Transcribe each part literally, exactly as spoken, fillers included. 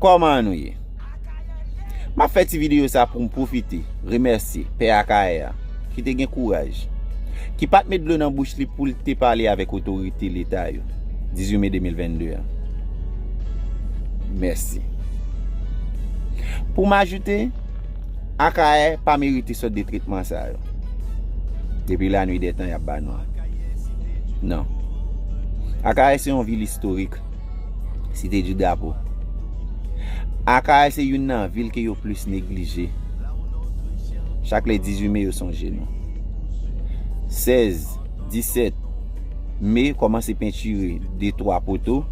Kòman nou ye? M ap fè ti videyo sa pou m pwofite remèsye pè Akayè a, ki te gen kouraj, ki pa t met dlo nan bouch li pou l te pale avèk otorite Leta yo, dizuit me de mil vennde a. Mèsi. Pou m ajoute, Akayè pa merite sòt de tretman sa yo. Depi lannuit dè tan, y ap ba nou. Non. Akayè se yon vil istorik. Site di drapo. Akayè se youn nan vil ke yo plis neglije. Chak lè dizuit me, yo sonje nou. Sèz, disèt me, kòmanse pentire de twa poto,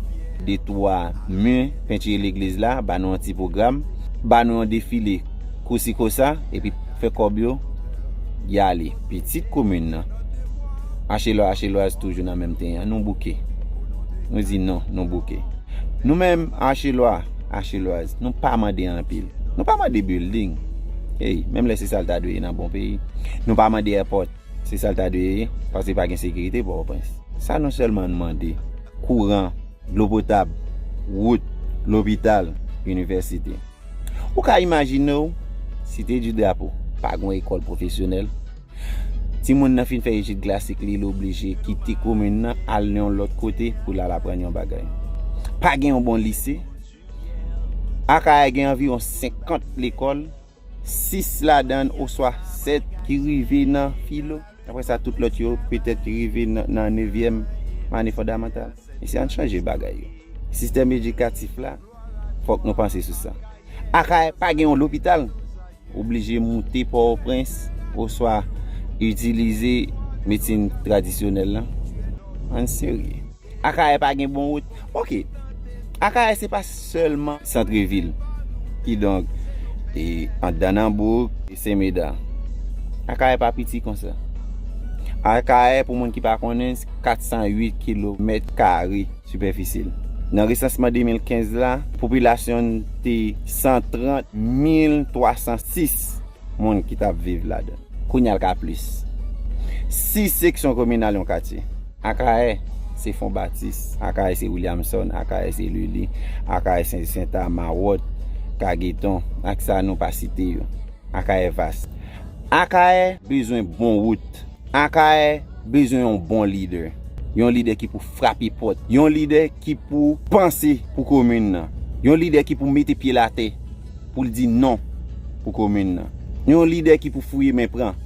de twa mi, pentire legliz la, ba nou yon ti pwogram, ba nou yon defile kosi kosa, epi fè kòb yo, y ale. Pitit komin nan. Achelwa, Achelwaz toujou nan menm ten an. Nou bouke. Nou di non, nou bouke. Nou menm, Achelwa, Achelwaz, nou pa mande anpil. Nou pa mande building. Ey, menm lè se sa l ta dwe ye nan bon peyi. Nou pa mande èpòt. Se sa l ta dwe ye, paske pa gen sekirite Pòtoprens. Sa nou sèlman n mande. Kouran, dlo potab, wout, lopital, inivèsite. Ou ka imajine w, Site di Drapo, pa gen yon ekòl pwofesyonèl. Timoun nan fin fè etid klasik li, li oblije kite komin nan, al nan yon lòt kote pou l al aprann yon bagay. Pa gen yon bon lise. Akayè gen anviwon senkant lekòl, sis ladan l oswa sèt ki rive nan filo. Apre sa, tout lòt yo petèt rive nan, nan nevyèm ane fondamantal. Mesye, ann chanje bagay yo. Sistèm edikatif la, fòk nou panse sou sa. Akayè pa gen yon lopital. Oblije moute Pòtoprens oswa itilize medsin tradisyonèl la. Ann serye. Akayè pa gen bon wout. Oke. Akayè se pa sèlman santrevil. Kidonk, e, anndan nan bouk, e Senmeda. Akayè pa piti konsa. Akayè, pou moun ki pa konnen, kat san uit kilomèt kare sipèfisi l. Nan resansman de mil kenz la, popilasyon l te san trant mil twa san sis moun ki t ap viv ladan. Kounye a l ka plis. Sis seksyon kominal yon katye. Akayè se Fon Batis, Akayè se Williamson, Akayè se Lili, Akayè se Senta, Mawòt, Kageton, ak sa nou pa site yo. Akayè vas. Akayè bezwen bon wout. Akayè bezwen yon bon lidè. Yon lidè ki pou frape pòt. Yon lidè ki pou panse pou komin nan. Yon lidè ki pou mete pye l atè pou l di non pou komin nan. Yon lidè ki pou fouye men pran.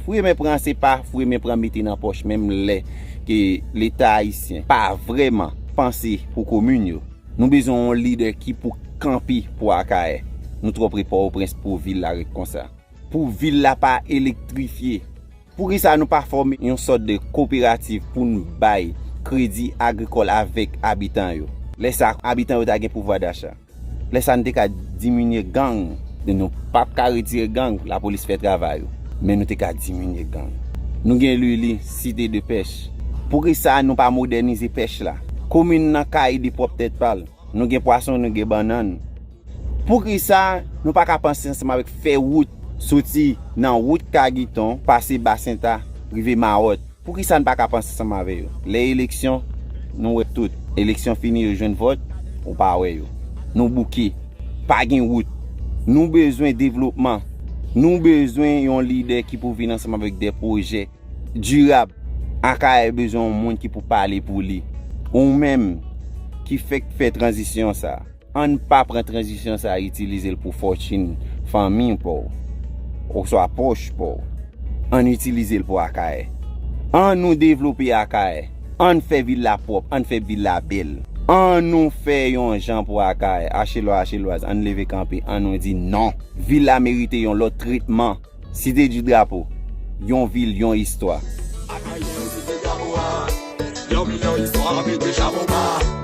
Fouye men pran se pa fouye men pran mete nan pòch menm lè ke Leta ayisyen pa vrèman panse pou komin yo. Nou bezwen yon lidè ki pou kanpe pou Akayè. Nou twò pre Pòtoprens pou vil la ret konsa. Pou vil la pa elektrifye. Poukisa nou pa fòme yon sòt de koperativ pou n bay kredi agrikòl avèk abitan yo? Lè sa, abitan yo ta gen pouvwa dacha. Lè sa, n te ka diminye gang. Nou p ap ka retire gang, lapolis fè travay yo. Men nou te ka diminye gang. Nou gen Lili, site de pèch. Poukisa nou pa modènize pèch la? Komin nan ka ede pwòp tèt pa l. Nou gen pwason, nou gen bannann. Poukisa nou pa ka panse ansanm avèk fè wout, soti nan wout Kagiton, pase Basenta, rive Mawòt? Poukisa n pa ka panse ansanm avè yo? Lè eleksyon, nou wè tout. Eleksyon fini, yo jwenn vòt, ou pa wè yo. Nou bouke. Pa gen wout. Nou bezwen devlopman. Nou bezwen yon lidè ki pou vin ansanm avèk de pwojè dirab. Akayè bezwen yon moun ki pou pale pou li. Ou menm ki fèk fè tranzisyon sa, ann pa pran tranzisyon sa a itilize l pou fòtin fanmi pa w, oswa pòch pa w. Ann itilize l pou Akayè. Ann nou devlope Akayè. Ann fè vil la pwòp, ann fè vil la bèl. Ann nou fè yon jan pou Akayè. Achelwa, Achelwaz, ann leve kanpe, ann nou di non. Vil la merite yon lòt tretman. Site di drapo, yon vil, yon istwa. Akayè, site drapo a. Yon vil, yon istwa, mete chapo ba.